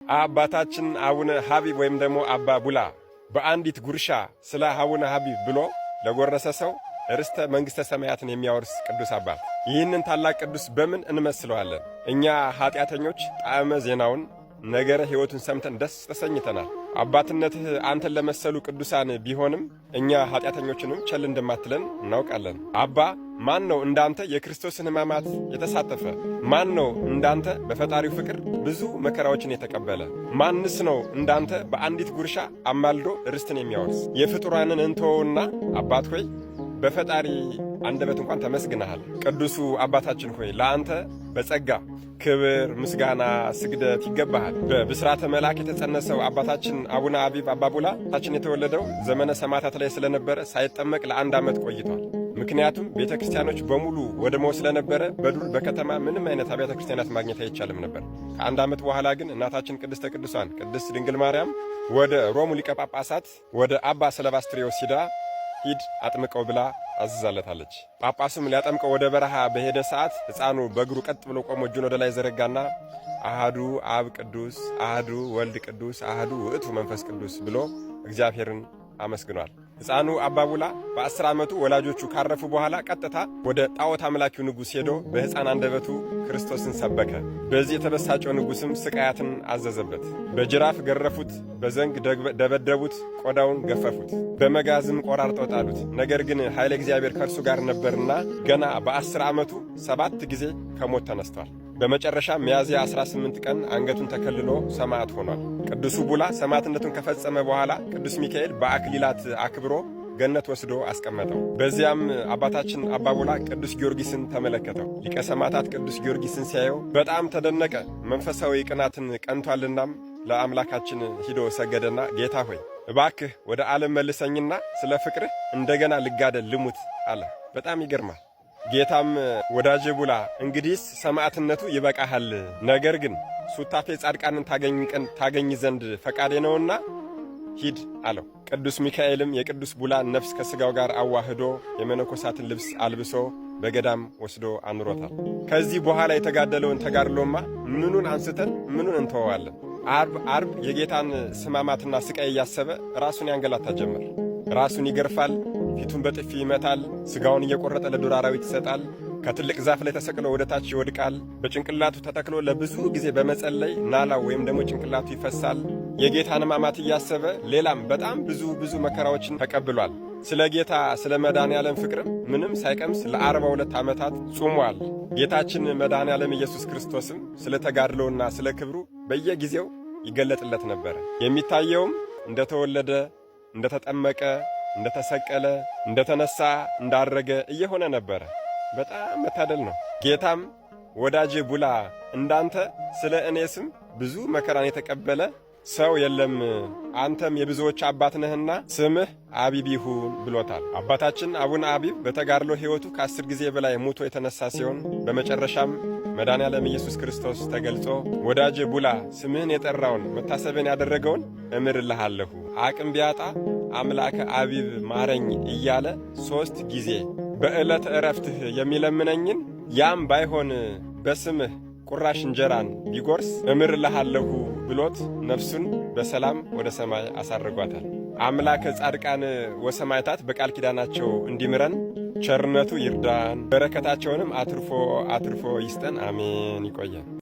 አባታችን አቡነ ሀቢብ ወይም ደግሞ አባ ቡላ በአንዲት ጉርሻ ስለ አቡነ ሀቢብ ብሎ ለጎረሰ ሰው ርስተ መንግሥተ ሰማያትን የሚያወርስ ቅዱስ አባት። ይህንን ታላቅ ቅዱስ በምን እንመስለዋለን? እኛ ኀጢአተኞች ጣዕመ ዜናውን ነገረ ሕይወቱን ሰምተን ደስ ተሰኝተናል። አባትነትህ አንተን ለመሰሉ ቅዱሳን ቢሆንም እኛ ኀጢአተኞችንም ቸል እንደማትለን እናውቃለን። አባ፣ ማን ነው እንዳንተ የክርስቶስን ሕማማት የተሳተፈ? ማን ነው እንዳንተ በፈጣሪው ፍቅር ብዙ መከራዎችን የተቀበለ? ማንስ ነው እንዳንተ በአንዲት ጉርሻ አማልዶ ርስትን የሚያወርስ? የፍጡራንን እንተወውና አባት ሆይ፣ በፈጣሪ አንደበት እንኳን ተመስግነሃል። ቅዱሱ አባታችን ሆይ፣ ለአንተ በጸጋ ክብር፣ ምስጋና፣ ስግደት ይገባሃል። በብስራተ መልአክ የተጸነሰው አባታችን አቡነ አቢብ አባቡላ ታችን የተወለደው ዘመነ ሰማዕታት ላይ ስለነበረ ሳይጠመቅ ለ1 ዓመት ቆይቷል። ምክንያቱም ቤተ ክርስቲያኖች በሙሉ ወድመው ስለነበረ በዱር በከተማ ምንም አይነት አብያተ ክርስቲያናት ማግኘት አይቻልም ነበር። ከ1 ዓመት በኋላ ግን እናታችን ቅድስተ ቅዱሳን ቅድስት ድንግል ማርያም ወደ ሮሙ ሊቀ ጳጳሳት ወደ አባ ሰለባስትሪዎስ ሂዳ ሂድ አጥምቀው ብላ አዝዛለታለች። ጳጳሱም ሊያጠምቀው ወደ በረሃ በሄደ ሰዓት ሕፃኑ በእግሩ ቀጥ ብሎ ቆሞ እጁን ወደ ላይ ዘረጋና አሃዱ አብ ቅዱስ፣ አሃዱ ወልድ ቅዱስ፣ አሃዱ ውእቱ መንፈስ ቅዱስ ብሎ እግዚአብሔርን አመስግኗል። ሕፃኑ አባቡላ በ10 ዓመቱ ወላጆቹ ካረፉ በኋላ ቀጥታ ወደ ጣዖት አምላኪው ንጉሥ ሄዶ በሕፃን አንደበቱ ክርስቶስን ሰበከ። በዚህ የተበሳጨው ንጉሥም ስቃያትን አዘዘበት። በጅራፍ ገረፉት፣ በዘንግ ደበደቡት፣ ቆዳውን ገፈፉት፣ በመጋዝም ቆራርጠው ጣሉት። ነገር ግን ኃይለ እግዚአብሔር ከእርሱ ጋር ነበርና ገና በ10 ዓመቱ 7 ጊዜ ከሞት ተነስቷል። በመጨረሻ ሚያዝያ 18 ቀን አንገቱን ተከልሎ ሰማዕት ሆኗል። ቅዱሱ ቡላ ሰማዕትነቱን ከፈጸመ በኋላ ቅዱስ ሚካኤል በአክሊላት አክብሮ ገነት ወስዶ አስቀመጠው። በዚያም አባታችን አባ ቡላ ቅዱስ ጊዮርጊስን ተመለከተው። ሊቀ ሰማዕታት ቅዱስ ጊዮርጊስን ሲያየው በጣም ተደነቀ። መንፈሳዊ ቅናትን ቀንቷልናም ለአምላካችን ሂዶ ሰገደና ጌታ ሆይ፣ እባክህ ወደ ዓለም መልሰኝና ስለ ፍቅርህ እንደገና ልጋደል፣ ልሙት አለ። በጣም ይገርማል። ጌታም ወዳጄ ቡላ፣ እንግዲህስ ሰማዕትነቱ ይበቃሃል፣ ነገር ግን ሱታፌ ጻድቃንን ታገኝ ዘንድ ፈቃዴ ነውና ሂድ አለው። ቅዱስ ሚካኤልም የቅዱስ ቡላን ነፍስ ከሥጋው ጋር አዋህዶ የመነኮሳትን ልብስ አልብሶ በገዳም ወስዶ አኑሮታል። ከዚህ በኋላ የተጋደለውን ተጋድሎማ ምኑን አንስተን ምኑን እንተወዋለን? አርብ አርብ የጌታን ሕማማትና ስቃይ እያሰበ ራሱን ያንገላታ ጀመር። ራሱን ይገርፋል፣ ፊቱን በጥፊ ይመታል፣ ሥጋውን እየቆረጠ ለዱር አራዊት ይሰጣል። ከትልቅ ዛፍ ላይ ተሰቅሎ ወደ ታች ይወድቃል። በጭንቅላቱ ተተክሎ ለብዙ ጊዜ በመጸለይ ናላው ወይም ደግሞ ጭንቅላቱ ይፈሳል። የጌታን ሕማማት እያሰበ ሌላም በጣም ብዙ ብዙ መከራዎችን ተቀብሏል። ስለ ጌታ ስለ መድኃኔ ዓለም ፍቅርም ምንም ሳይቀምስ ለ42 ዓመታት ጾሟል። ጌታችን መድኃኔ ዓለም ኢየሱስ ክርስቶስም ስለ ተጋድሎና ስለ ክብሩ በየጊዜው ይገለጥለት ነበረ። የሚታየውም እንደተወለደ፣ እንደተጠመቀ፣ እንደተሰቀለ፣ እንደተነሳ፣ እንዳረገ እየሆነ ነበረ። በጣም መታደል ነው። ጌታም ወዳጄ ቡላ፣ እንዳንተ ስለ እኔ ስም ብዙ መከራን የተቀበለ ሰው የለም፣ አንተም የብዙዎች አባት ነህና ስምህ አቢብ ይሁን ብሎታል። አባታችን አቡነ አቢብ በተጋድሎ ሕይወቱ ከ10 ጊዜ በላይ ሙቶ የተነሳ ሲሆን በመጨረሻም መድኃኔ ዓለም ኢየሱስ ክርስቶስ ተገልጾ ወዳጄ ቡላ፣ ስምህን የጠራውን መታሰብን ያደረገውን እምርልሃለሁ፣ አቅም ቢያጣ አምላከ አቢብ ማረኝ እያለ 3 ጊዜ በዕለተ ዕረፍትህ የሚለምነኝን፣ ያም ባይሆን በስምህ ቁራሽ እንጀራን ቢጎርስ እምርልሃለሁ ብሎት ነፍሱን በሰላም ወደ ሰማይ አሳርጓታል። አምላከ ጻድቃን ወሰማዕታት በቃል ኪዳናቸው እንዲምረን ቸርነቱ ይርዳን፣ በረከታቸውንም አትርፎ አትርፎ ይስጠን። አሜን። ይቆየን።